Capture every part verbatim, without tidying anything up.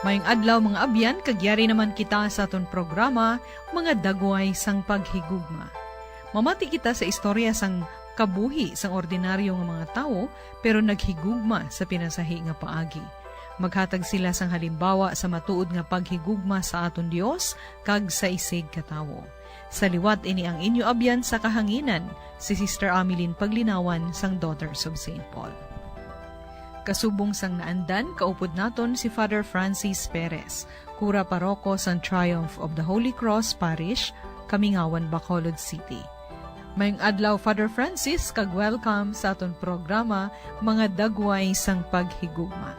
Mayong adlaw, mga abyan, kag yari naman kita sa aton programa, Mga Dagway sang Paghigugma. Mamati kita sa istorya sang kabuhi sang ordinaryo nga mga tawo, pero naghigugma sa pinasahi nga paagi. Maghatag sila sang halimbawa sa matuod nga paghigugma sa aton Dios kag sa isig ka tawo. Sa liwat ini ang inyo abyan sa kahanginan, si Sister Ameline Paglinawan sang Daughters of Saint Paul. Kasubong sang naandan, kaupod naton si Father Francis Perez, kura paroko sang Triumph of the Holy Cross Parish, Kamingawan, Bacolod City. Mayong adlaw, Father Francis, kag welcome sa aton programa, Mga Dagway sang Paghigugma.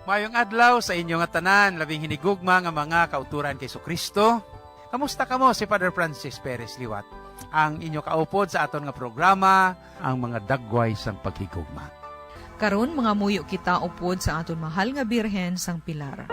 Mayong adlaw sa inyo nga tanan, labing hinigugma nga mga kauturan kay Jesu-Cristo. Kamusta kamo? Si Father Francis Perez liwat, ang inyo kaupod sa aton nga programa, ang Mga Dagway sang Paghigugma. Karon, mangamuyo kita upod sa aton mahal nga Birhen sang Pilar.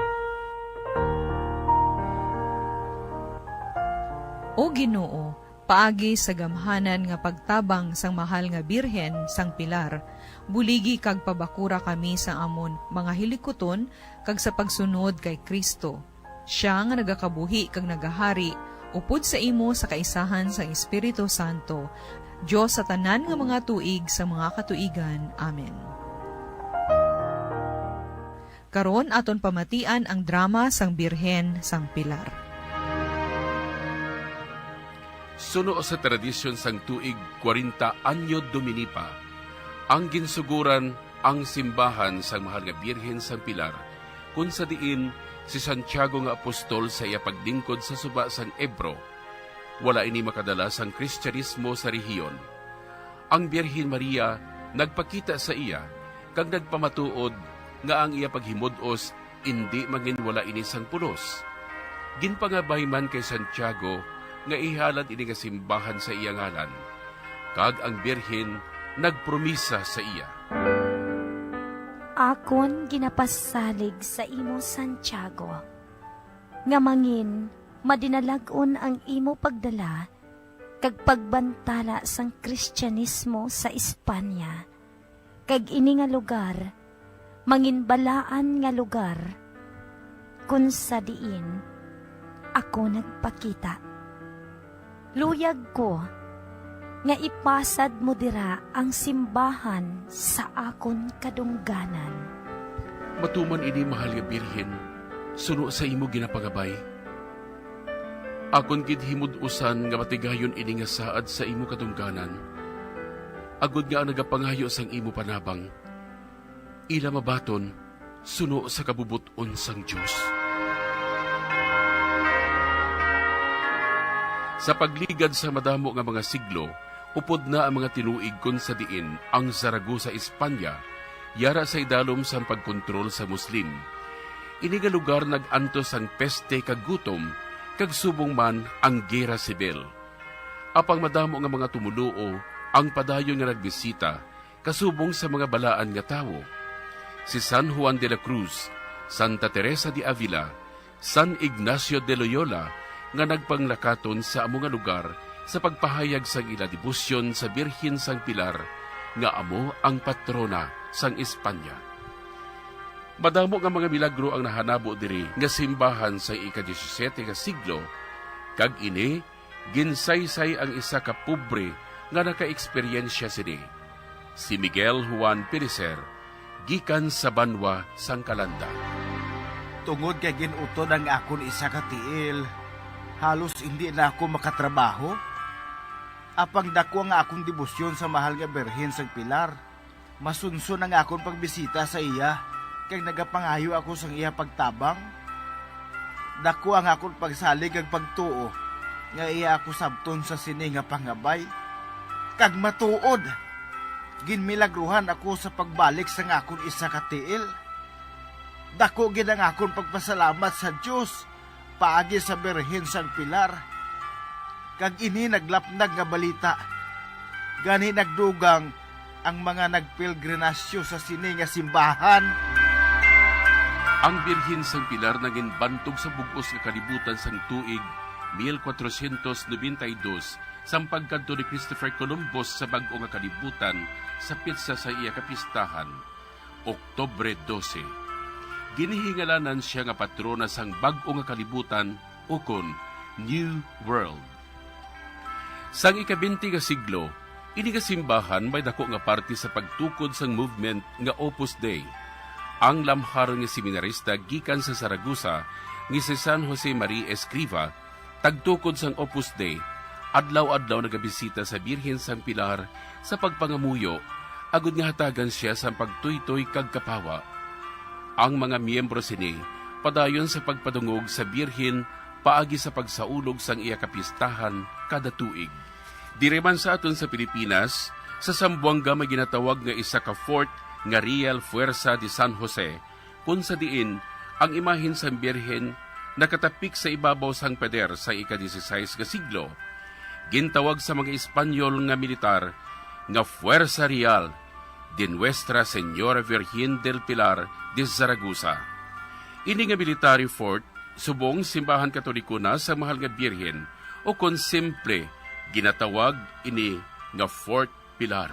O Ginoo, paagi sa gamhanan nga pagtabang sang mahal nga Birhen sang Pilar, buligi kag pabakura kami sa amon mga hilikuton kag sa pagsunod kay Cristo, sia nga nagakabuhi kag nagahari upod sa imo sa kaisahan sang Espiritu Santo, Dios sa tanan nga mga tuig sa mga katuigan. Amen. Karon, aton pamatian ang drama sang Birhen sang Pilar. Suno sa tradisyon sang tuig kwarenta Anyo Domini pa, ang ginsuguran ang simbahan sang Mahal nga Birhen sang Pilar, kun sa diin si Santiago nga apostol sa iya paglingkod sa suba sang Ebro, wala ini makadala sang Kristiyanismo sa rehiyon. Ang Birhen Maria nagpakita sa iya kag nagpamatuod nga ang iya paghimud-os indi manginwala ini sang pulos. Ginpangabay man kay Santiago nga ihalad ini nga simbahan sa iya ngalan, kag ang Birhen nagpromisa sa iya. Akon ginapasalig sa imo, Santiago, nga mangin madinalag-on ang imo pagdala kag pagbantala sang Kristiyanismo sa Espanya, kag ini nga lugar manginbalaan nga lugar kon sa diin ako nagpakita. Luyag ko nga ipasad mo dira ang simbahan sa akon kadungganan. Matuman ini, mahal nga Birhen, suno sa imo ginapangabay. Akon gid himud-usan nga matigayon ini nga saad sa imo kadungganan, agod nga ang nagapangayo sang imo panabang, ila mabaton suno sa kabubot-on sang Dios. Sa pagligad sa madamo nga mga siglo, upod na ang mga tinuig kon sa diin ang Zaragoza, Espanya, yara sa idalom sang pagkontrol sa Muslim. Ini nga lugar nag-antos sang peste kag gutom, kag subong man ang gera sibil. Apang madamo nga mga tumoluo ang padayon nga nagbisita, kasubong sa mga balaan nga tawo. Si San Juan de la Cruz, Santa Teresa de Avila, San Ignacio de Loyola, nga nagpanglakaton sa amo nga lugar sa pagpahayag sang ila debosyon sa Birhen sang Pilar, nga amo ang patrona sang Espanya. Madamo nga mga milagro ang nahanabo diri nga simbahan sa ika-diyesisete nga siglo, kag ini ginsaysay ang isa ka pobre nga nakaeksperyensya sini, si Miguel Juan Pelicer, gikan sa banwa sang Calanda. Tungod kay gin-utod ang akon isa ka tiil, halos indi na ako makatrabaho. Apang daku ang akon debosyon sa mahal nga Birhen sang Pilar. Masunson ang akon pagbisita sa iya, kag nagapangayo ako sang iya pagtabang. Daku ang akon pagsalig kag pagtuo nga iya ako sabton sa sini nga pangabay. Kag matuod, ginmilagruhan ako sa pagbalik sang akon isa ka tiil. Daku gid ang akon pagpasalamat sa Dios paagi sa Birhen sang Pilar. Kag ini naglapnag nga balita, gani nagdugang ang mga nagpilgrinasyo sa sini nga simbahan. Ang Birhen sang Pilar nangin bantog sa bug-os nga kalibutan sang tuig mil kwatrocientos noventa y dos, sang pagkadto ni Christopher Columbus sa bag-o nga kalibutan sa petsa sa iya kapistahan, Oktubre dose. Ginhingalanan sia nga patrona sang bag-o nga kalibutan, ukon New World. Sang ika-twenty nga siglo, ini nga simbahan may dako nga parte sa pagtukod sang movement nga Opus Dei. Ang lamharon nga seminarista gikan sa Saragosa nga si San Jose Maria Escriva tagtukod sang Opus Dei, adlaw-adlaw nagabisita sa Birhen sang Pilar sa pagpangamuyo, agod nga hatagan sia sang pagtuytoy kag kapawa. Ang mga miyembro sini padayon sa pagpadungog sa Birhen paagi sa pagsaulog sang iya kapistahan kada tuig. Diri man sa aton sa Pilipinas, sa Zamboanga may ginatawag nga isa ka fort nga Real Fuerza de San Jose, kun sa diin ang imahen sang Birhen nakatapik sa ibabaw sang pader sa ika-dieciséis nga siglo. Gintawag sa mga Espanyol nga militar nga Fuerza Real de Nuestra Señora Virgen del Pilar de Zaragoza. Ini nga military fort subong simbahan Katoliko na sa Mahal nga Birhen, o kon simple, ginatawag ini nga Fort Pilar.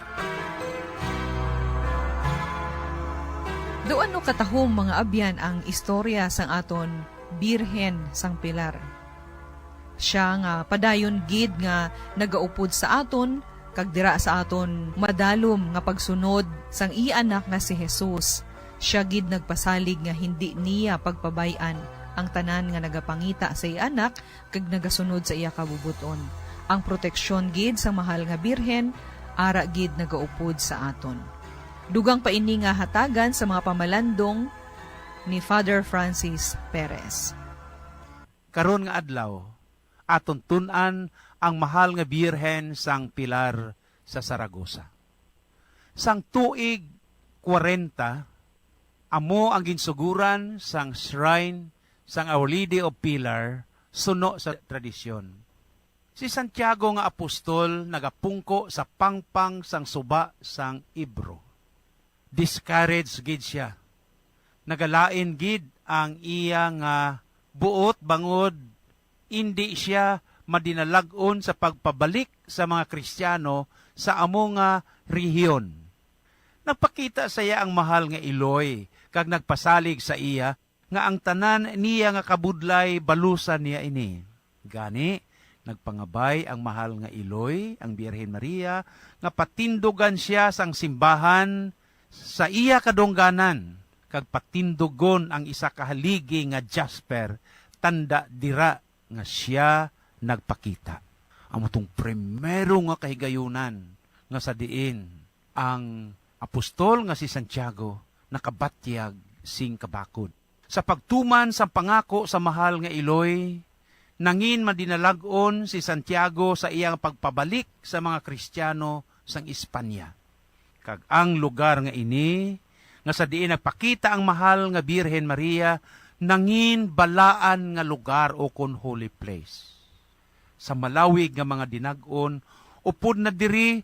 Daw ano katahom, mga abyan, ang istorya sang aton Birhen sang Pilar. Siya nga padayon gid nga nagaupod sa aton, kag dira sa aton madalom nga pagsunod sang iya anak nga si Jesus. Siya gid nagpasalig nga hindi niya pagpabay-an ang tanan nga nagapangita sa iya anak kag nagasunod sa iya kabubot-on. Ang proteksyon gid sang Mahal nga Birhen ara gid nagaupod sa aton. Dugang pa ini nga hatagan sa mga pamalandong ni Father Francis Perez. Karon nga adlaw, aton tun-an ang Mahal nga Birhen sang Pilar sa Saragosa. Sang tuig kwarenta, amo ang ginsuguran sang shrine sang Our Lady of Pilar suno sa tradisyon. Si Santiago nga apostol nagapungko sa pangpang sang suba sang Ebro. Discouraged gid sia. Nagalain gid ang iya nga buot bangod indi sia madinalag-on sa pagpabalik sa mga Kristiano sa amo nga rehiyon. Nagpakita sa iya ang Mahal nga Iloy kag nagpasalig sa iya nga ang tanan niya nga kabudlay balusan niya ini. Gani, nagpangabay ang Mahal nga Iloy, ang Birhen Maria, nga patindugan sia sang simbahan sa iya kadungganan, kag patindugon ang isa ka haligi nga jasper, tanda dira nga sia nagpakita. Amo tong primero nga kahigayunan nga sa diin ang apostol nga si Santiago nakabatyag sing kabakod. Sa pagtuman sang pangako sa Mahal nga Iloy, nangin madinalag-on si Santiago sa iyang pagpabalik sa mga Kristiano sang Espanya. Kag ang lugar nga ini, nga sa diin nagpakita ang Mahal nga Birhen Maria, nangin balaan nga lugar, ukon holy place. Sa malawig nga mga dinag-on, upod na diri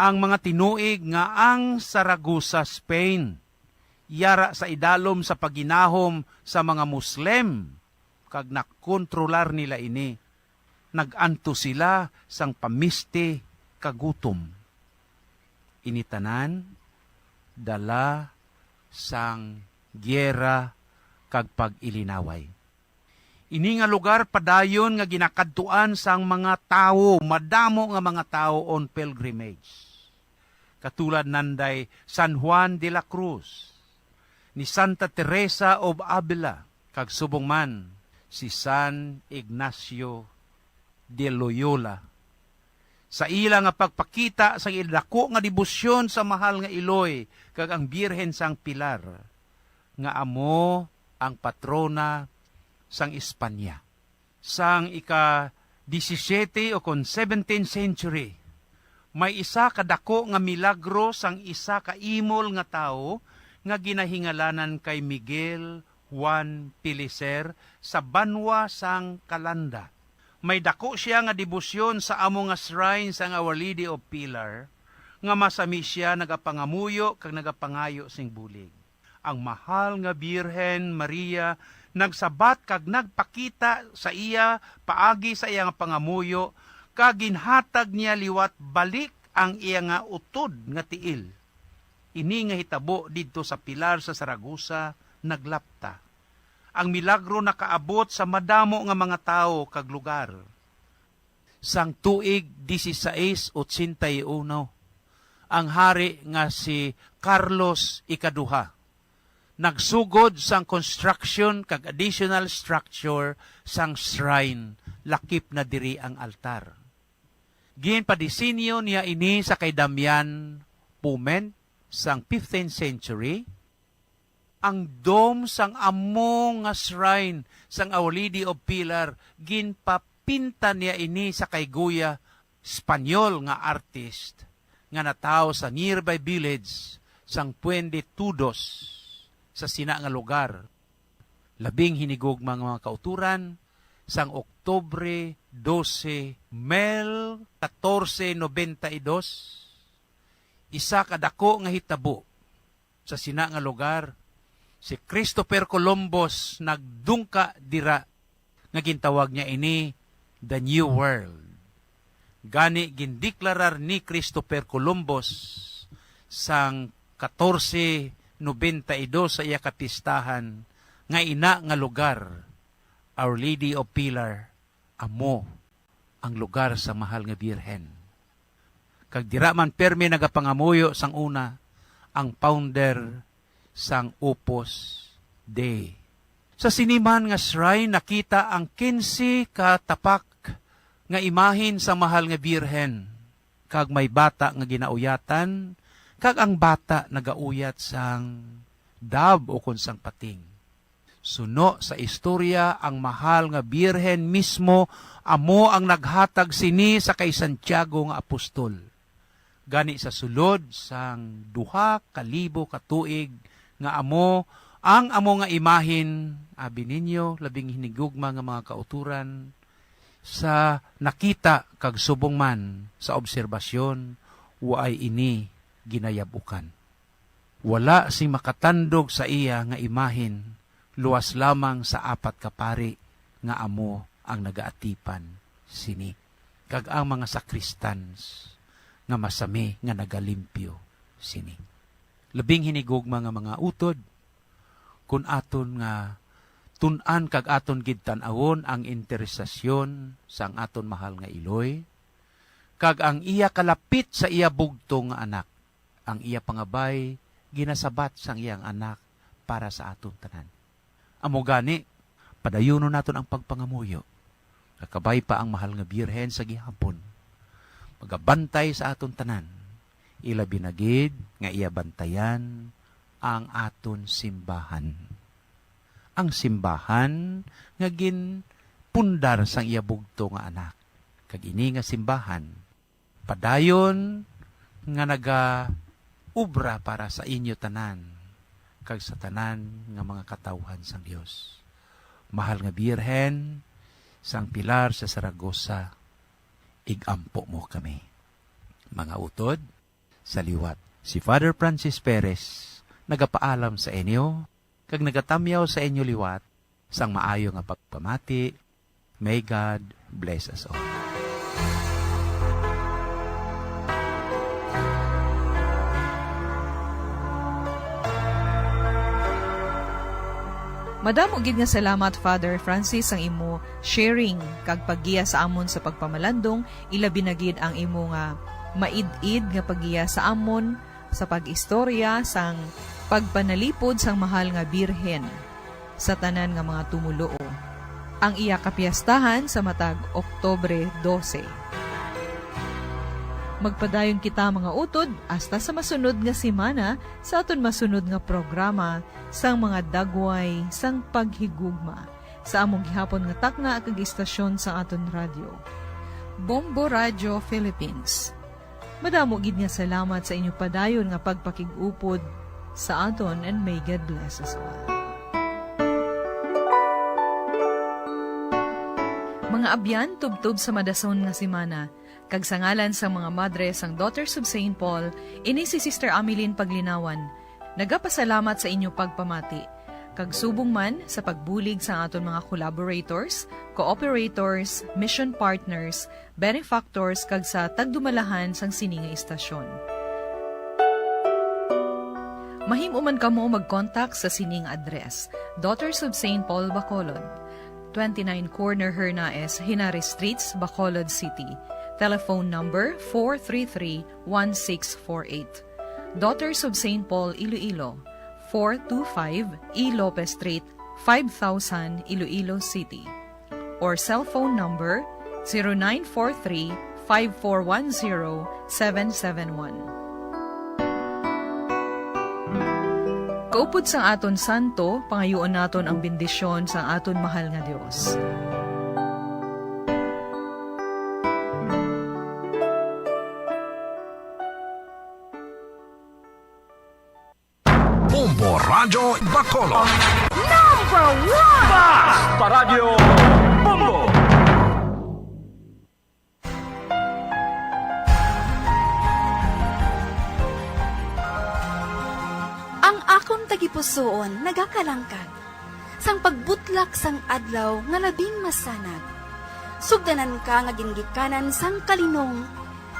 ang mga tinuig nga ang Saragosa, Spain, yara sa idalom sa paginahom sa mga Muslim, kag nakontrolar nila ini. Nag-antos sila sang pamisti kag gutom. Ini tanan dala sang giyera kag pag-ilinaway. Ini nga lugar padayon nga ginakadtuan sang mga tawo, madamo nga mga tawo on pilgrimage. Katulad nanday San Juan de la Cruz, ni Santa Teresa of Avila, kag subong man si San Ignacio de Loyola. Sa ila nga pagpakita sang ila dako nga debosyon sa Mahal nga Iloy kag ang Birhen sang Pilar, nga amo ang patrona sang Espanya. Sang ika-disisyete o kon seventeenth century, may isa ka dako nga milagro sang isa ka imol nga tawo nga ginahingalanan kay Miguel Juan Pelicer sa banwa sang Calanda. May dako sia nga debosyon sa amo nga shrine sang Our Lady of Pilar, nga masami sia nagapangamuyo kag nagapangayo sing bulig. Ang Mahal nga Birhen Maria nagsabat kag nagpakita sa iya paagi sa iya nga pangamuyo, kag ginhatag niya liwat balik ang iya nga utod nga tiil. Ini nga hitabo didto sa Pilar sa Saragosa naglapta. Ang milagro nakaabot sa madamo nga mga tawo kag lugar. Sang tuig dieciséis ochenta y uno, ang hari nga si Carlos Ikaduha nagsugod sang construction kag additional structure sang shrine, lakip na diri ang altar. Ginpadisenyo niya ini sa kay Damian Pumen sang fifteenth century. Ang dome sang amo nga shrine sang Our Lady of Pilar, ginpapinta niya ini sa kay Goya, Espanyol nga artist nga natawo sa nearby village sang Puente Tudos, sa sina nga lugar. Labing hinigugma nga mga kauturan, sang Oktubre dose, mil katorse nobenta y dos, isa ka dako nga hitabo sa sina nga lugar, si Christopher Columbus nagdungka dira, nga gintawag niya ini the New World. Gani, gindeklarar ni Christopher Columbus sang katorse nobenta y dos sa iya kapistahan nga ina nga lugar, Our Lady of Pilar, amo ang lugar sa Mahal nga Birhen. Kag dira man pirmi nagapangamuyo sang una ang founder sang Opus Dei. Sa sini man nga shrine nakita ang kinse ka tapak nga imahin sa Mahal nga Birhen, kag may bata nga ginauyatan, kag ang bata nagauyat sang dab ukon sang pating. Suno sa istorya, ang Mahal nga Birhen mismo amo ang naghatag sini sa kay Santiago nga apostol. Gani, sa sulod sang duha ka libo ka tuig nga amo ang amo nga imahin, abi ninyo, labing hinigugma nga mga kauturan, sa nakita kag subong man sa obserbasyon, waay ini ginayab-ukan. Wala sing makatandog sa iya nga imahin, luas lamang sa apat ka pari nga amo ang nagaatipan sini, kag ang mga sakristans nga masami nga nagalimpyo sini. Labing hinigugma nga mga utod, kun aton nga tun-an kag aton gid tan-awon ang interesasyon sang aton mahal nga iloy, kag ang iya kalapit sa iya bugtong nga anak. Ang iya pangabay ginasabat sang iyang anak para sa aton tanan. Amo gani, padayunon naton ang pagpangamuyo, nga kabay pa ang Mahal nga Birhen sa gihapon magabantay sa aton tanan, ilabi na gid nga iya bantayan ang aton simbahan. Ang simbahan nga ginpundar sang iya bugto nga anak, kag ini nga simbahan padayon nga nagaobra para sa inyo tanan kag sa tanan nga mga katawhan sang Dios. Mahal nga Birhen sang Pilar sa Saragosa, ig-ampo mo kami. Mga utod, sa liwat, si Father Francis Perez nagapaalam sa inyo kag nagatamyaw sa inyo liwat sang maayo nga pagpamati. May God bless us all. Madamo gid nga salamat, Father Francis, sang imo sharing kag paggiya sa amon sa pagpamalandong, ilabi na gid ang imo nga maid-id nga paggiya sa amon sa pag-istorya sang pagpanalipod sang Mahal nga Birhen sa tanan nga mga tumoluo. Ang iya kapiyastahan sa matag Oktubre dose. Magpadayon kita, mga utod, hasta sa masunod nga semana sa aton masunod nga programa sang mga dagway sang paghigugma sa among gihapon nga takna kag istasyon sa aton radyo, Bombo Radio Philippines. Madamo gid nga salamat sa inyo padayon nga pagpakig-upod sa aton, and may God bless us all. Mga abyan, tubtob sa madason nga semana, kag sa ngalan sang mga madre sang Daughters of Saint Paul, ini si Sister Ameline Paglinawan, nagapasalamat sa inyo pagpamati, kag subong man sa pagbulig sa aton mga collaborators, cooperators, mission partners, benefactors, kag sa tagdumalahan sang sini nga istasyon. Mahimo man kamo mag-contact sa sining address: Daughters of Saint Paul, Bacolod, twenty-nine Corner Hernaez, Henares Streets, Bacolod City. Telephone number four three three one six four eight. Daughters of Saint Paul, Iloilo, four two five E Lopez Street, five thousand, Iloilo City. Or cell phone number zero nine four three five four one zero seven seven one. Kaupod sang aton santo, pangayuon naton ang bendisyon sang aton mahal nga Dios. Bombo Radyo Bacolod. Number one! Basta Radyo Bombo! Ang akon tagipusoon nagakalangkag sang pagbutlak sang adlaw nga labing masanag. Sugdanan ka nga gingikanan sang kalinong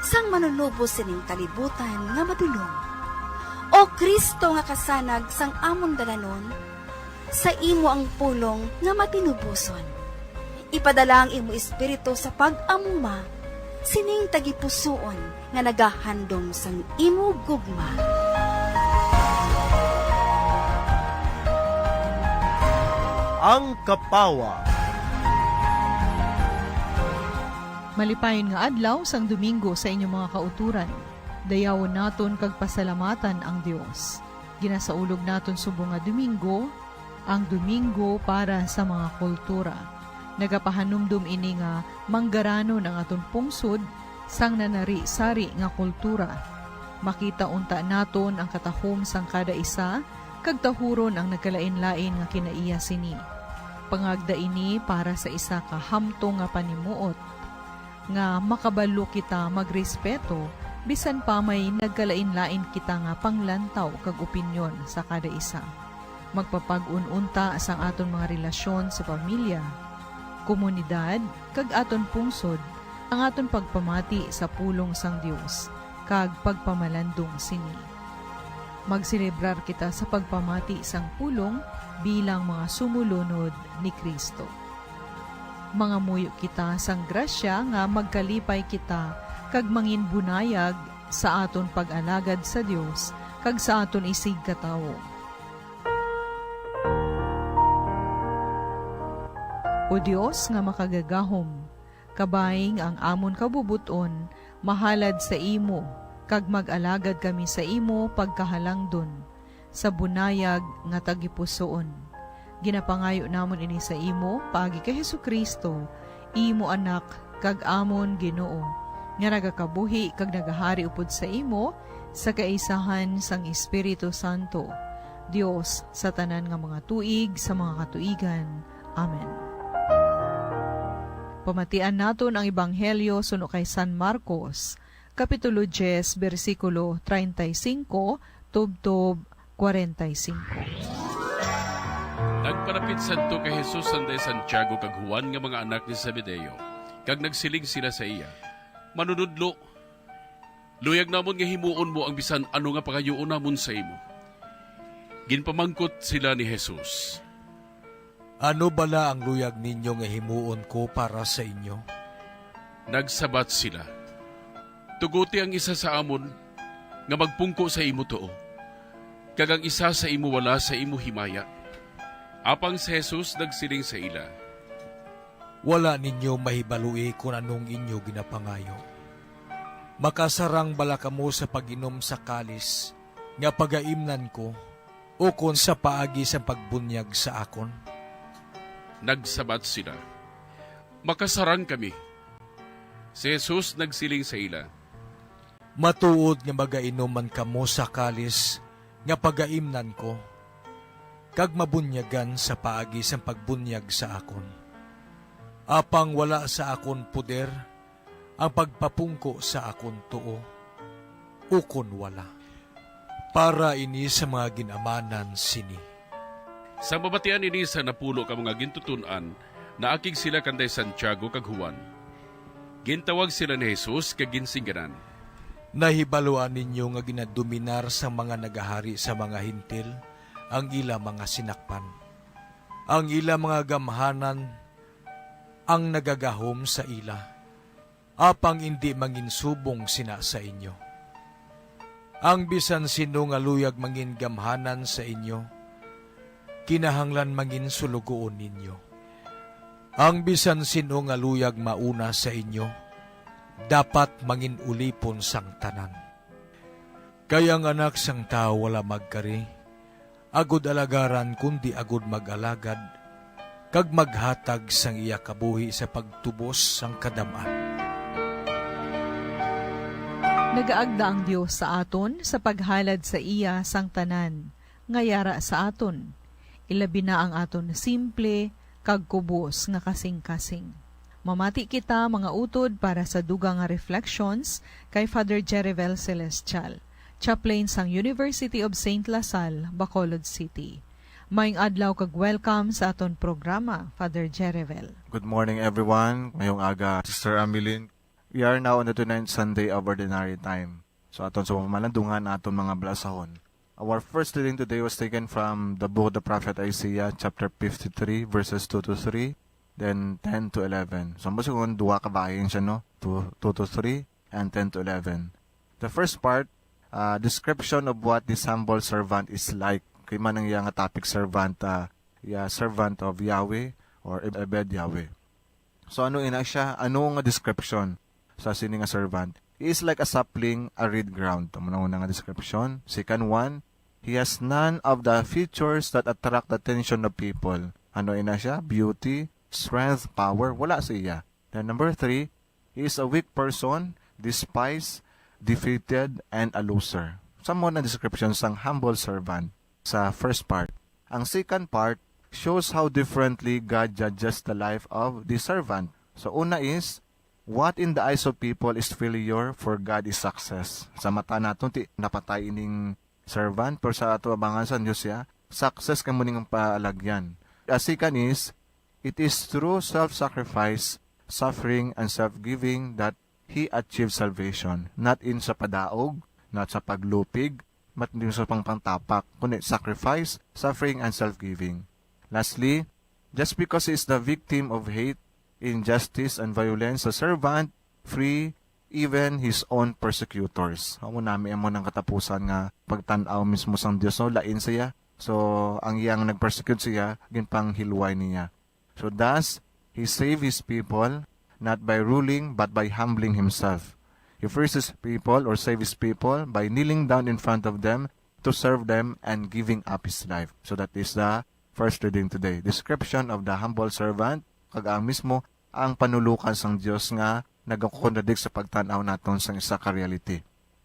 sang Manunubos sining kalibutan nga madulom. O Cristo nga kasanag sang amon dalanon, sa imo ang pulong nga matinuboson. Ipadala ang imo Espiritu sa pag-amuma sining tagipusoon nga nagahandom sang imo gugma. Ang Kapawa. Malipayon nga adlaw sang Domingo sa inyong mga kautoran. Dayawon naton kag pasalamatan ang Dios. Ginasaulog naton subong nga Domingo, ang Domingo para sa mga kultura. Nagapahanumdom ini nga manggaranon ang aton pungsod sang nanari-sari nga kultura. Makita unta naton ang katahom sang kada isa kag tahuron ang nagkalain-lain nga kinaiya sini. Pangagda ini para sa isa ka hamtong nga panimuot, nga makabalo kita magrespeto bisan pa may nagkalain-lain kita nga panglantaw kag opinyon sa kada isa. Magpapag-un unta sang aton mga relasyon sa pamilya, komunidad, kag aton pungsod ang aton pagpamati sa pulong sang Dios kag pagpamalandong sini. Magselebrar kita sa pagpamati sang pulong bilang mga sumulunod ni Cristo. Mangamuyo kita sang grasya nga magkalipay kita kag manginbunayag sa aton pag-alagad sa Dios kag sa aton isigkatawo. O Dios nga makagagahom, kabay nga ang amon kabubot-on mahalad sa imo, kag mag-alagad kami sa imo pagkahalangdon, sa bunayag nga tagipusoon. Ginapangayo namon ini sa imo paagi kay Jesu-Cristo, imo Anak, kag amon Ginoo, nga nagakabuhi kag nagahari upod sa imo sa kaisahan sang Espiritu Santo, Dios sa tanan nga mga tuig sa mga katuigan. Amen. Pamatian naton ang Ebanghelyo suno kay San Marcos, Kapitulo diyes, bersikulo treinta y cinco tubtob kwarenta y cinco. Nagpalapit sadto kay Jesus sanday Santiago kag Juan nga mga anak ni Zebedeo, kag nagsiling sila sa iya, "Manunodlo, luyag namon nga himuon mo ang bisan ano nga pangayuon namon sa imo." Ginpamangkot sila ni Jesus, "Ano bala ang luyag ninyo nga himuon ko para sa inyo?" Nagsabat sila, "Tuguti ang isa sa amon nga magpungko sa imo tuo, kag ang isa sa imo wala sa imo himaya." Apang si Jesus nagsiling sa ila, "Wala ninyo mahibaloi kon anong inyo ginapangayo. Makasarang bala kamo sa pag-inom sa kalis nga pagaimnan ko, ukon sa paagi sang pagbunyag sa akon?" Nagsabat sila, "Makasarang kami." Si Jesus nagsiling sa ila, "Matuod nga magainom man kamo sa kalis nga pagaimnan ko, kag mabunyagan sa paagi sang pagbunyag sa akon. Apang wala sa akon poder ang pagpapungko sa akon tuo, ukon wala. Para ini sa mga gin-amanan sini." Sa mabatian ini sa napulo ka mga gintuton-an, naakig sila kanday Santiago kag Juan. Gintawag sila ni Jesus kag ginsingganan, Nahibaluan ninyo nga ginadominar sang mga nagahari sa mga Gentil ang ila mga sinakpan. Ang ila mga gamhanan ang nagagahom sa ila, apang indi manginsubong sina sa inyo. Ang bisan sino nga luyag mangingamhanan sa inyo, kinahanglan manginsulugoon ninyo. Ang bisan sino nga luyag mauna sa inyo, dapat manginulipon sang tanan. Kay ang Anak sang Tawo wala magkari, agud alagaran, kundi agud mag-alagad, kag maghatag sang iya kabuhi sa pagtubos sang kadam-an. Nagaagda ang Dios sa aton sa paghalad sa iya sang tanan nga yara sa aton, ilabi na ang aton simple kag kubos nga kasing-kasing. Mamati kita, mga utod, para sa dugang nga reflections kay Father Jerivel Celestial, chaplain sang University of Saint La Salle, Bacolod City. Maayong adlaw kag welcome sa aton programa, Father Jerivel. Good morning, everyone. Ngayong aga, Sister Ameline. We are now on the twenty-ninth Sunday of Ordinary Time. So, aton sa pamalandungan aton mga balasahon. Our first reading today was taken from the book of the prophet Isaiah, chapter fifty-three, verses two to three, then ten to eleven. So, mas kung duha ka bahin siya, no? Two, two to three, and ten to eleven. The first part, uh, description of what this humble servant is like. Kay man ang iya nga topic, servant, uh, yeah, servant of Yahweh or Ebed Yahweh. So, ano ina siya? Ano nga description sa sini nga servant? He is like a sapling, a reed ground. Amo na una nga description. Second one, he has none of the features that attract the attention of people. Ano ina siya? Beauty, strength, power. Wala sa iya. Then number three, he is a weak person, despised, defeated, and a loser. Sa mo na description sang humble servant sa first part. Ang second part shows how differently God judges the life of the servant. So, una is, what in the eyes of people is failure, for God is success. Sa mata naton, ti napatay ining servant, pero sa ato abangan sa Dios siya, success kamo ning paalagyan. A second is, it is through self-sacrifice, suffering, and self-giving that he achieved salvation, not in sa padaog, not sa paglupig, not in sa pangpangtapak, kundi sacrifice, suffering, and self-giving. Lastly, just because he is the victim of hate, injustice, and violence, a servant free even his own persecutors. Amo nami amo nang katapusan nga pagtan-aw mismo sang Dios, no? Lain siya. So, ang iyang nag-persecute siya, ginpanghilway niya. So thus, he saved his people, not by ruling, but by humbling himself. He frees his people or save his people by kneeling down in front of them to serve them and giving up his life. So that is the first reading today. Description of the humble servant, kag ang mismo ang panulukan sang Dios nga nagakontradict sa pagtan-aw naton sang isa ka reality.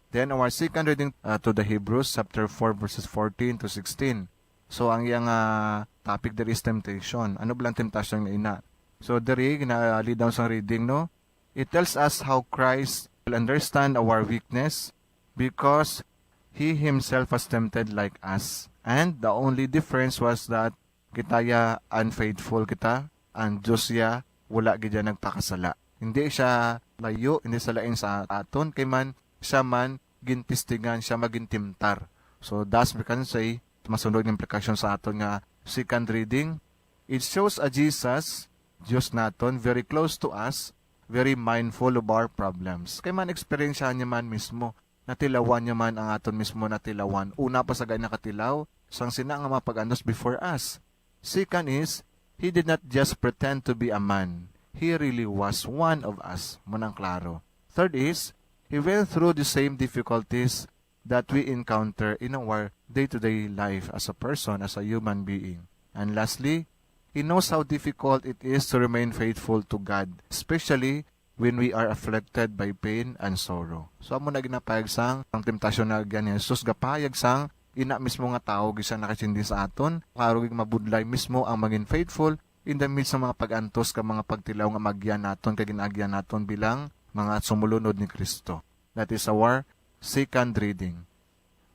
Then our second reading, uh, to the Hebrews chapter four verses fourteen to sixteen. So ang iyang, ah, topic diri is temptation. Ano ba lang temptasyon nga ina? So diri gina-lay down sang reading, no? It tells us how Christ will understand our weakness because he himself was tempted like us. And the only difference was that kita ya unfaithful kita, ang Dios ya wala gid ya nagpakasala. Hindi siya layo, hindi sa lain sa aton, kay man siya man gintistigan, siya man gintimtar. So thus we can say, masunod nga implikasyon sa aton nga second reading, it shows a Jesus, Dios naton, very close to us, very mindful of our problems. Kay man eksperyensyahan niya man mismo, natilawan niya man ang aton mismo natilawan. Una pa sa gani nakatilaw sang sina nga mga pag-antos before us. Second is, he did not just pretend to be a man. He really was one of us. Mo nang klaro. Third is, he went through the same difficulties that we encounter in our day-to-day life as a person, as a human being. And lastly, he knows how difficult it is to remain faithful to God, especially when we are afflicted by pain and sorrow. So, amo na ginapayag sang ang temptasyon na agyan ni Jesus, gapayag sang ina mismo nga tawo gid siya nakasindi sa aton. Klaro gid mabudlay mismo ang maging faithful in the midst sa mga pag-antos ka mga pagtilaw nga magyan naton kag ginaagyan naton bilang mga sumulunod ni Cristo. That is our second reading.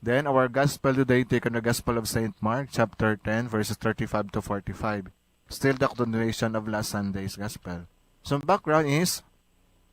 Then our gospel today taken the Gospel of Saint Mark, chapter ten, verses thirty-five to forty-five. Still the continuation of last Sunday's gospel. So background is,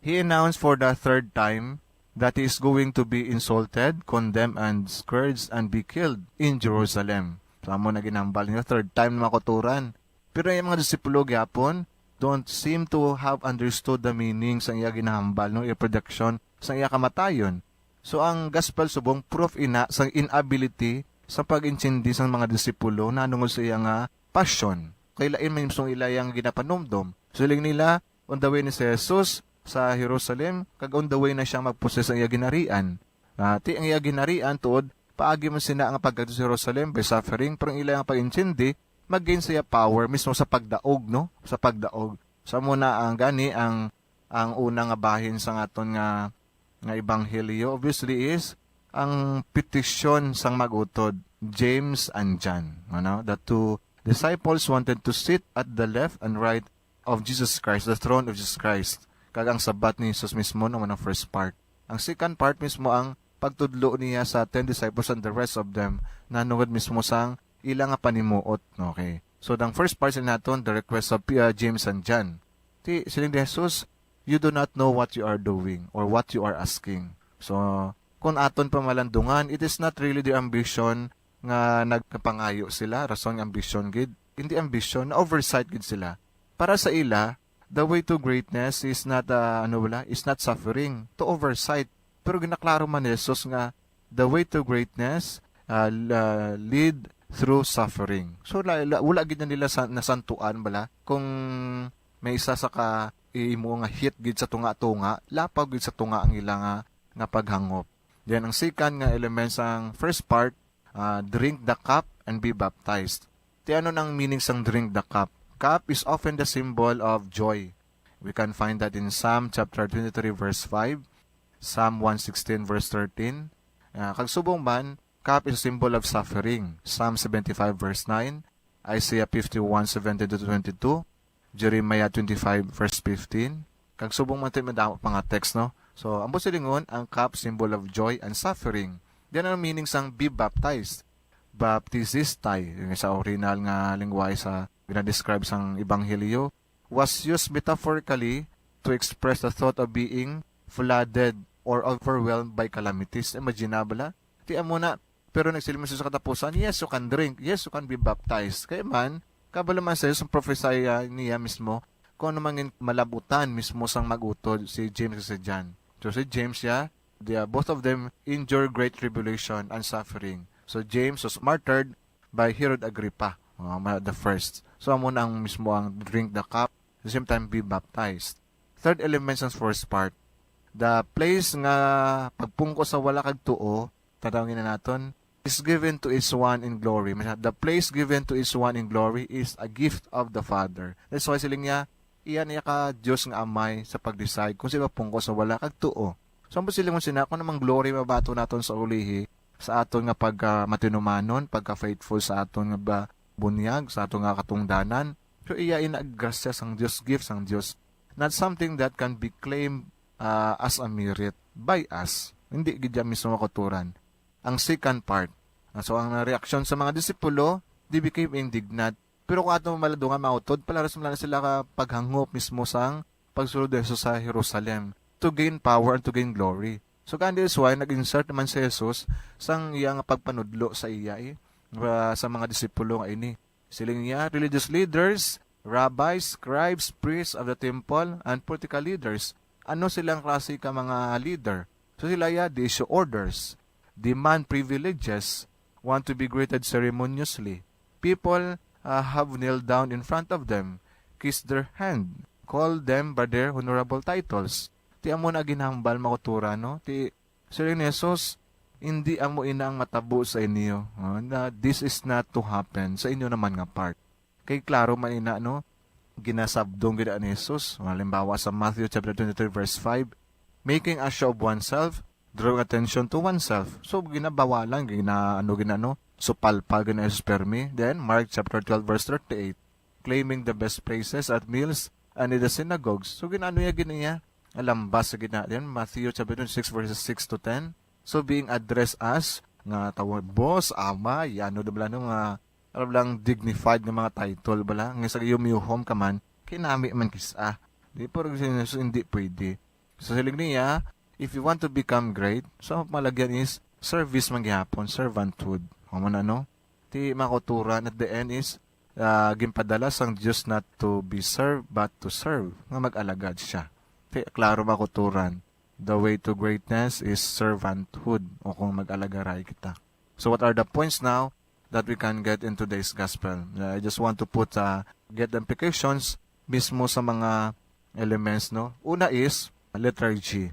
he announced for the third time that he is going to be insulted, condemned, and scourged, and be killed in Jerusalem. So, amo na ginhambal niya, third time na makuturan. Pero ang mga disipulo gyapon don't seem to have understood the meaning sang iya ginahambal, no, iya prediction sang iya kamatayon. So, ang gospel subong proof ina sang inability sa pag-intindi sang mga disipulo nahanungod sa iya nga passion. Kay lain man mismo ila yang ginapanumdom. Siling nila, on the way ni si Jesus sa Jerusalem, kag on the way na siya magposes sa iya ginharian. Ah, ti ang iya ginharian tuod paagi man sina nga pagkadto sa Jerusalem by suffering, pero ang ila nga pag-intindi mag-gain siya power mismo sa pagdaog, no? Sa pagdaog. Sa muna ang gani ang ang una nga bahin sang aton nga nga ebanghelyo obviously is ang petisyon sang mag-utod, James and John, ano? The two disciples wanted to sit at the left and right of Jesus Christ, the throne of Jesus Christ. Kag ang sabat ni Jesus mismo, no, ang first part. Ang second part mismo ang pagtudlo niya sa ten disciples and the rest of them nahanungod mismo sang ila nga panimuot. Okay. So, ang first part sa naton, the request of uh, James and John. Ti, siling ni Jesus, "You do not know what you are doing or what you are asking." So, kung aton pamalandungan, it is not really their ambition nga nagkapangayo sila, rason nga ambition gid. Hindi ambition, na oversight gid sila. Para sa ila, the way to greatness is not, uh, ano wala, is not suffering, to oversight. Pero ginaklaro man ni Jesus nga the way to greatness uh, l- uh, lead through suffering. So la, la, wala gid na nila sa nasantuan bala kung may isa sa ka imo nga hit gid sa tunga-tunga, lapaw gid sa tunga ang ila nga, nga paghangop. Then ang second nga element sang first part, uh, drink the cup and be baptized. Ti ano nang meaning sang drink the cup? Cup is often the symbol of joy. We can find that in Psalm chapter twenty-three verse five, Psalm one sixteen verse thirteen. Uh, kag subong man, cup is a symbol of suffering. Psalm seventy-five verse nine, Isaiah fifty-one seventeen to twenty-two, Jeremiah twenty-five verse fifteen. Kag subong man tayo madamo pa nga text, no? So, ang busilingon, ang cup, symbol of joy and suffering. Then, ang meaning sang be baptized? Baptizistai, yung sa original nga lingwahe sa ginadescribe sang Ebanghelyo, was used metaphorically to express the thought of being flooded or overwhelmed by calamities. Imagine na bala? Ti amo na, pero nagsiling man siya sa katapusan, "Yes, you can drink. Yes, you can be baptized." Kaya man, kabalo man sa Diyos, ang prophecy, ah, niya mismo, kung ano man yung malabutan mismo sang mag-utod, si James kag si John. So, si James, siya, the, uh, both of them endure great tribulation and suffering. So, James was martyred by Herod Agrippa, uh, ma- the first. So, amo na ang mismo ang drink the cup, the same time be baptized. Third element sa first part, the place nga pagpungko sa wala kag tuo, tatawagin na naton, is given to each one in glory. Masya, the place given to each one in glory is a gift of the Father. That's why siling niya, iya niya ka Dios nga Amay sa pag-decide kung sino pungko sa wala kag tuo. So, ang siling mo sina, kung namang glory mabato naton sa ulihi, sa aton nga pagka matinumanon, pagka faithful sa aton nga ba, bunyag, sa aton nga katungdanan. So, iya ina grasya sang Dios, gift sang Dios. Not something that can be claimed, ah, as a merit by us. Hindi gid yan mismo makuturan. Ang second part. Ah, so, ang reaksyon sa mga disipulo, they became indignant. Pero kung ato maladungan, mautod, palaros man lang sila ka paghangop mismo sang pagsulod ni Jesus sa Jerusalem to gain power and to gain glory. So, kaya this why nag-insert naman si Jesus sang iya nga pagpanudlo sa iya, eh, ah, sa mga disipulo nga ini. Siling niya, religious leaders, rabbis, scribes, priests of the temple, and political leaders. Ano silang klase ka mga leader? So sila ya, they issue orders, demand privileges, want to be greeted ceremoniously. People, uh, have kneeled down in front of them, kissed their hand, called them by their honorable titles. Ti amo na ginhambal, makutura, no? Ti, siling ni Jesus, "Hindi amo ina ang matabo sa inyo." Oh, na, this is not to happen sa inyo naman nga part. Kay klaro man ina, no? Ginasabdong gid ni Jesus. Halimbawa sa Matthew chapter twenty-three verse five, "Making a show of oneself, drawing attention to oneself." So, ginabawalan, gina, ano, gina, ano, supalpal gid ni Jesus permi. Then, Mark chapter twelve verse thirty-eight, "Claiming the best places at meals and in the synagogues." So, ginaano niya gid niya? Alambas sa gina. Then, Matthew chapter twenty-six verses six to ten. So, being addressed as, nga tawag, boss, ama, yano na bala, no, nga, alam lang, dignified nga mga title bala. Nga sa giyumyuhom ka man, kinami man kisa. Di, pero si Jesus hindi pwede. So, siling niya, If you want to become great, so malagyan is service man gihapon, servanthood. Amo na, no? Ti mga kauturan, at the end is, ah, ginpadala sang Dios not to be served, but to serve, nga mag-alagad siya. Ti, klaro, mga kauturan, the way to greatness is servanthood, o kung mag-alagaray kita. So what are the points now that we can get in today's gospel? Uh, I just want to put, uh, get the implications mismo sa mga elements, no? Una is, letter G.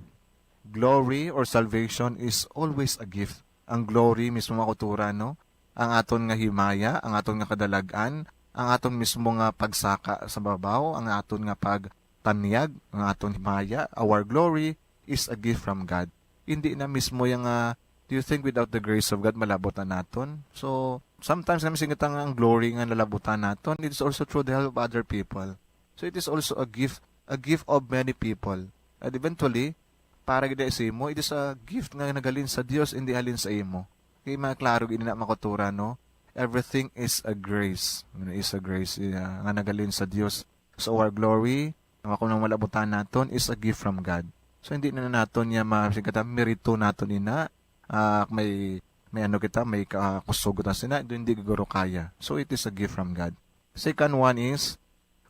Glory or salvation is always a gift. Ang glory mismo, mga kauturan, no? Ang aton nga himaya, ang aton nga kadalag-an, ang aton mismo nga pagsaka sa babaw, ang aton nga pagtanyag, ang aton himaya, our glory is a gift from God. Hindi na mismo yang, ah, do you think without the grace of God, malabot na naton? So, sometimes namin singit ang, ang glory nga nalabutan naton, it is also through the help of other people. So, it is also a gift, a gift of many people. And eventually, para gid sa imo, it is a gift nga nagalin sa Dios, hindi halin sa imo. Kay mga klaro gid na, mga kauturan, no? Everything is a grace. Ano is a grace, yeah, nga nagalin sa Dios. So, our glory, ang ako nang malabutan naton, is a gift from God. So, hindi na naton niya ma-, sige ta, merito naton ina. Ah, may, may ano kita, may kakusog ta sina, hindi guro kaya. So, it is a gift from God. Second one is,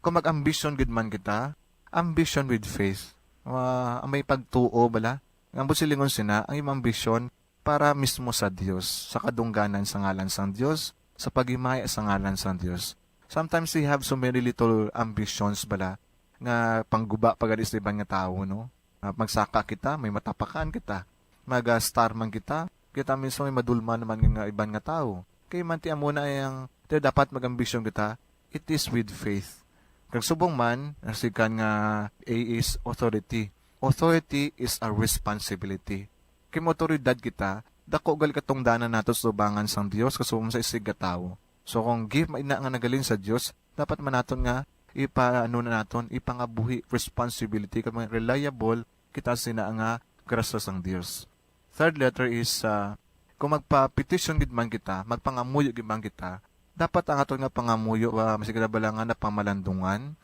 kung mag-ambition gid man kita, ambition with faith. Ah, ang may pagtuo bala. Ang busilingon sina, ang imong ambition para mismo sa Dios, sa kadungganan sa ngalan sang Dios, sa paghimaya sa ngalan sang Dios. Sometimes we have so many little ambitions bala nga pangguba pa gani sa iban nga tawo, no? Ah, magsaka kita, may matapakan kita. Mag-, ah, star man kita, kita mismo may madulman naman nga iban nga tawo. Kay man ti amo na ang, ti dapat mag-ambisyon kita, it is with faith. Kag subong man, ang sikan nga A is authority. Authority is a responsibility. Kay may awtoridad kita, dako gali katungdanan nato sa tubangan sang Dios, kasubong sa isig nga tawo. So, kung gift man ina nga nagalin sa Dios, dapat man naton nga ipa-, ano na naton, ipangabuhi responsibility, kag mga reliable kita sina nga grasya sang Dios. Third letter is, ah, kung magpa-petition gid man kita, magpangamuyo gid man kita, dapat ang aton nga pangamuyo, ah, masig kita bala nga napamalandungan,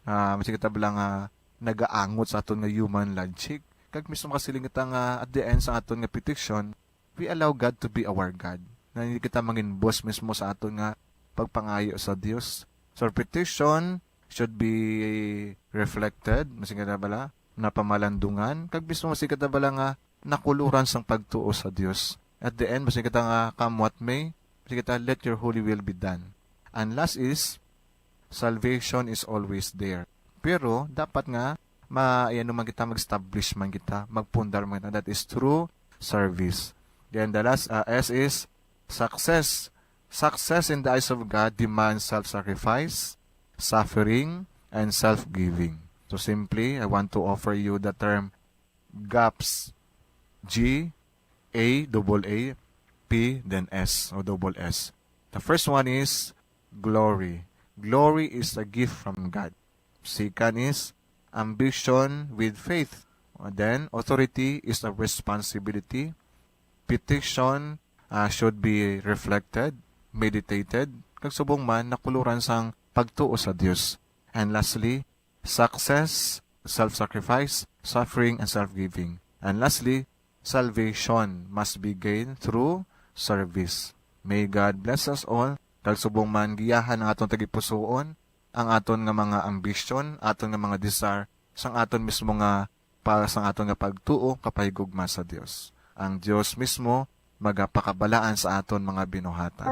ah, masig kita bala nga nagaangot sa aton nga human logic. Kag mismo makasiling kita nga at the end sa aton nga petition, we allow God to be our God. Na hindi kita mangin boss mismo sa aton nga pagpangayo sa Dios. So, our petition should be reflected, masig kita bala, napamalandungan, kag mismo masig kita bala nga nakuluran sang pagtuo sa Dios. At the end, masig kita nga come what may, masig kita, "Let your holy will be done." And last is, salvation is always there. Pero dapat nga ma-, ano man kita, mag-establish man kita, magpundar man kita. That is through service. Then the last, uh, S is success. Success in the eyes of God demands self-sacrifice, suffering, and self-giving. So simply, I want to offer you the term GAPS, G, A, double A, P, then S, o double S. The first one is glory. Glory is a gift from God. Second is ambition with faith. Then, authority is a responsibility. Petition, ah, should be reflected, meditated, kag subong man, nakuluran sang pagtuo sa Dios. And lastly, success, self-sacrifice, suffering, and self-giving. And lastly, salvation must be gained through service. May God bless us all. Kag subong man, giyahan ang aton tagipusoon, ang aton nga mga ambisyon, aton nga mga desire, sang aton mismo nga, pa, sang aton nga pagtuo, kapahigugma sa Dios. Ang Dios mismo magapakabalaan sa aton mga binuhatan.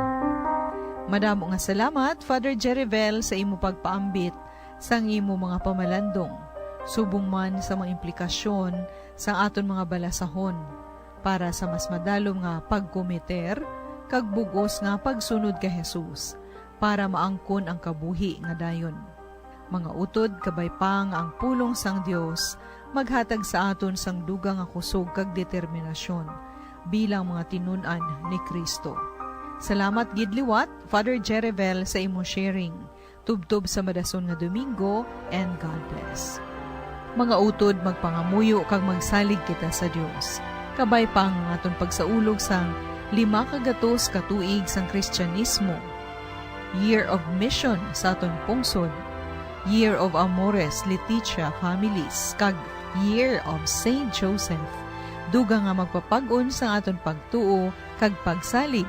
Madamo nga salamat, Father Jerivel, sa imo pagpaambit sang imo mga pamalandong, subong man sa mga implikasyon sang aton mga balasahon, para sa mas madalom nga pagkometer kag bug-os nga pagsunod kay Jesus, para maangkon ang kabuhi nga dayon. Mga utod, kabay pa nga ang pulong sang Dios maghatag sa aton sang dugang nga kusog kag determinasyon bilang mga tinun-an ni Cristo. Salamat gid liwat, Father Jerivel, sa imo sharing. Tubtob sa madason nga Domingo, and God bless. Mga utod, magpangamuyo kag magsalig kita sa Dios. Kabay pa ang aton pagsaulog sang lima ka gatos ka tuig sang Kristiyanismo, Year of Mission sa aton pungsod, Year of Amores Leticia Families, kag Year of Saint Joseph dugang nga magpapag-on sa aton pagtuo kag pagsalig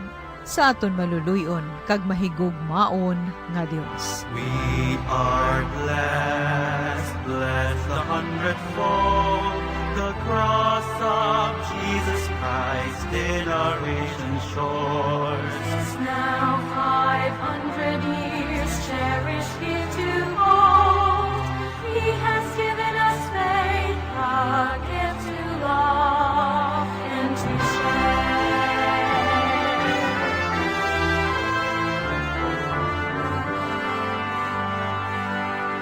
sa aton maluluy-on kag mahigugmaon nga Dios. We are blessed, blessed the hundredfold, the cross of Jesus Christ in our ancient shores. Since now five hundred years cherish heretofore, He has given us faith, a gift to love and to share.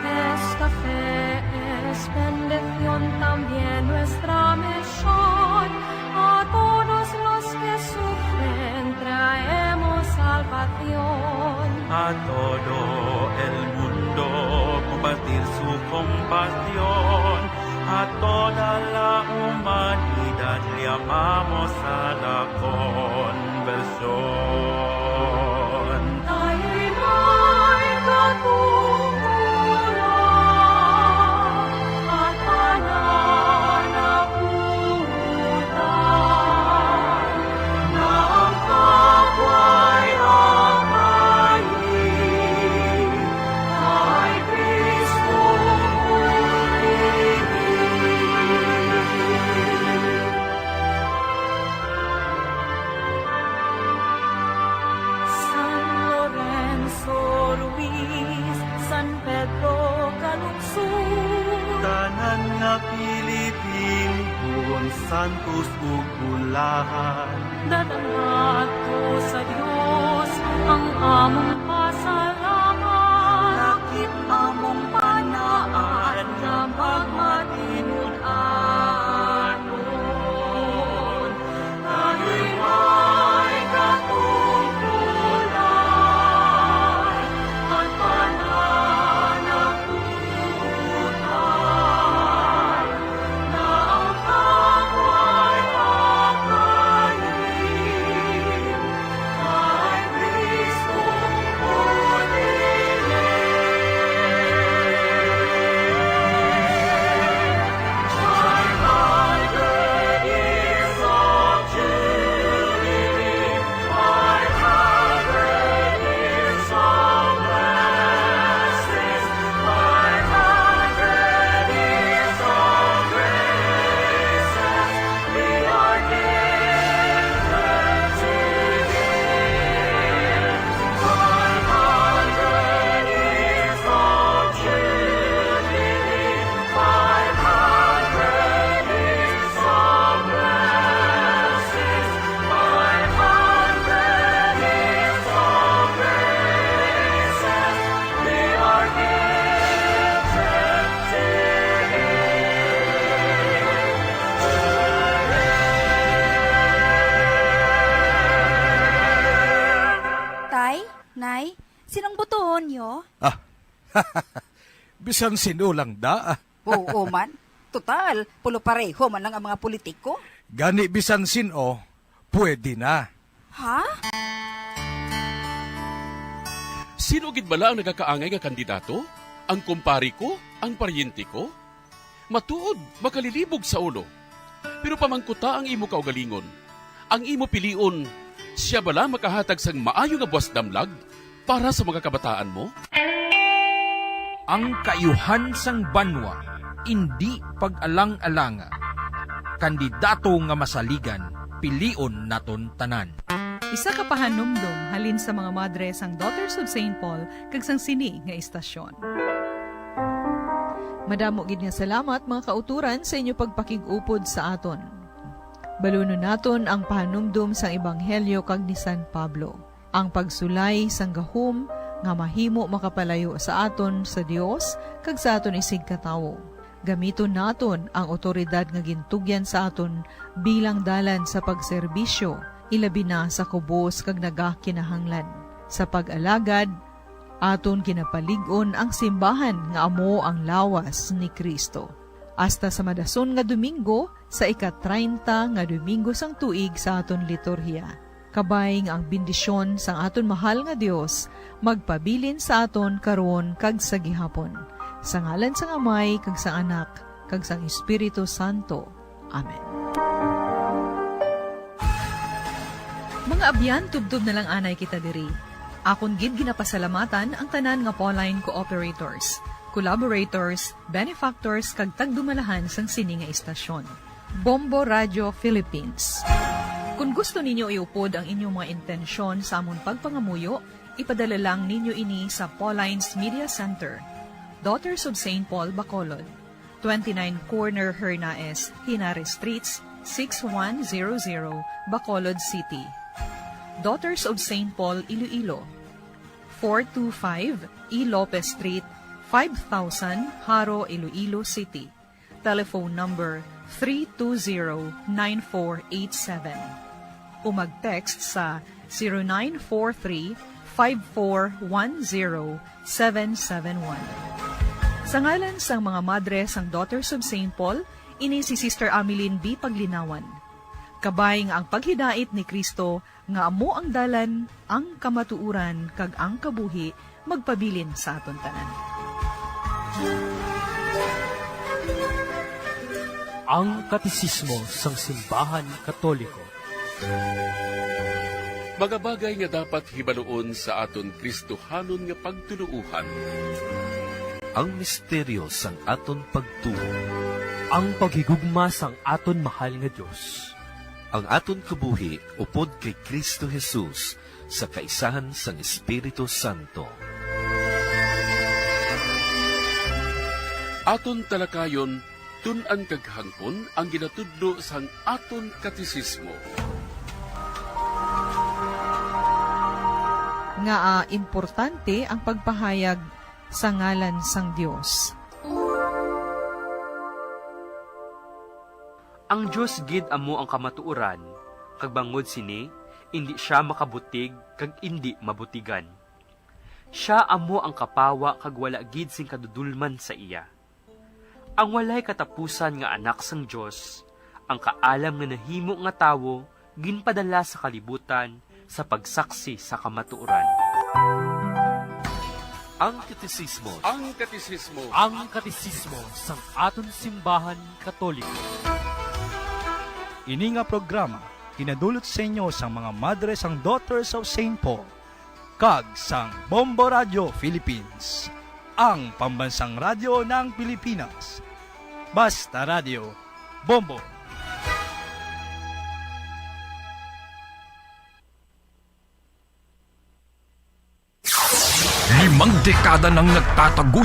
Esta fe es bendición también nuestra misión. A todos los que sufren traemos salvación. A todo el mundo compartir su compasión. A toda la humanidad llamamos a la conversión. Tayo may katungkulan at pananagutan na ang kapway-apayi kay Cristo bulig. San Lorenzo Ruiz, San Pedro Calungsod, tanan nga Pilipinhon, santos ug bulahan, dadalhat ko sa Dios ang among pasalamat. Lakip among panaan nga magmatinud-an. Tay, Nay, sinong botohon niyo? Ah, bisan sino lang da. Oo man. Total, pulo pareho man lang ang mga politiko. Gani bisan sin-o, pwede na. Ha? Sino gid bala ang nagakaangay nga kandidato? Ang kumpari ko? Ang paryente ko? Matuod, makalilibog sa ulo. Pero pamangkuta ang imo kaugalingon. Ang imo pilion, sia bala makahatag sang maayo nga buwas damlag para sa mga kabataan mo? Ang kaayuhan sang banwa, indi pag-alang-alanga. Kandidato nga masaligan, pilion naton tanan. Isa ka pahanumdom halin sa mga madre sang Daughters of Saint Paul kag sang sini nga istasyon. Madamo gid nga salamat, mga kauturan, sa inyo pagpakig-upod sa aton. Balunon naton ang pahanumdom sang Ebanghelyo kag ni San Pablo. Ang pagsulay sang gahom nga mahimo makapalayo sa aton sa Dios kag sa aton isigkatawo. Gamiton naton ang awtoridad nga gintugyan sa aton bilang dalan sa pagserbisyo, ilabi na sa kubos kag nagakinahanglan. Sa pag-alagad, aton ginapalig-on ang simbahan nga amo ang lawas ni Cristo. Hasta sa madason nga Domingo, sa ika-treinta nga Domingo sang tuig sa aton liturhiya. Kabay nga ang bendisyon sang aton mahal nga Dios magpabilin sa aton karon kag sa gihapon. Sa ngalan sang Amay, kag sang Anak, kag sang Espiritu Santo. Amen. Mga abyan, tubtob na lang anay kita diri. Akon gid ginapasalamatan ang tanan nga Pauline cooperators, collaborators, benefactors, kag tagdumalahan sang sini nga istasyon. Bombo Radio Philippines. Kung gusto ninyo iupod ang inyong mga intensyon sa amon pagpangamuyo, ipadala lang ninyo ini sa Pauline's Media Center, Daughters of Saint Paul, Bacolod, twenty-nine Corner Hernaez, Henares Streets, six one zero zero, Bacolod City. Daughters of Saint Paul, Iloilo, four two five E Lopez Street, five thousand, Jaro, Iloilo City. Telephone number three two zero nine four eight seven. O mag-text sa zero nine four three five four one zero seven seven one. Sa ngalan sang mga madre sang Daughters of Saint Paul, ini si Sister Ameline B. Paglinawan. Kabay nga ang paghidait ni Cristo nga amo ang dalan, ang kamatuoran, kag ang kabuhi magpabilin sa aton tanan. Ang Katesismo sang Simbahan Katoliko. Mga bagay nga dapat hibaluon sa aton Kristohanon nga pagtuloohan. Ang misteryo sang aton pagtuo. Ang paghigugma sang aton mahal nga Dios. Ang aton kabuhi upod kay Cristo Jesus sa kaisahan sang Espiritu Santo. Aton talakayon, tun-an kag hangpon ang ginatudlo sang aton katesismo. Ngaa importante ang pagpahayag sa ngalan sang Dios? Ang Dios gid amo ang kamatuoran, kag bangod sini, indi sia makabutig kag indi mabutigan. Sia amo ang kapawa kag wala gid sing kadudolman sa iya. Ang walay katapusan nga Anak sang Dios, ang kaalam nga nahimo nga tawo, ginpadala sa kalibutan sa pagsaksi sa kamatuoran. Ang Katesismo. Ang Katesismo. Ang Katesismo sang aton Simbahan Katoliko. Ini nga programa ginadulot sa inyo sang mga madre sang Daughters of Saint Paul kag sang Bombo Radio Philippines, ang pambansang radyo ng Pilipinas. Basta Radio, Bombo. Limang dekada nang nagtatago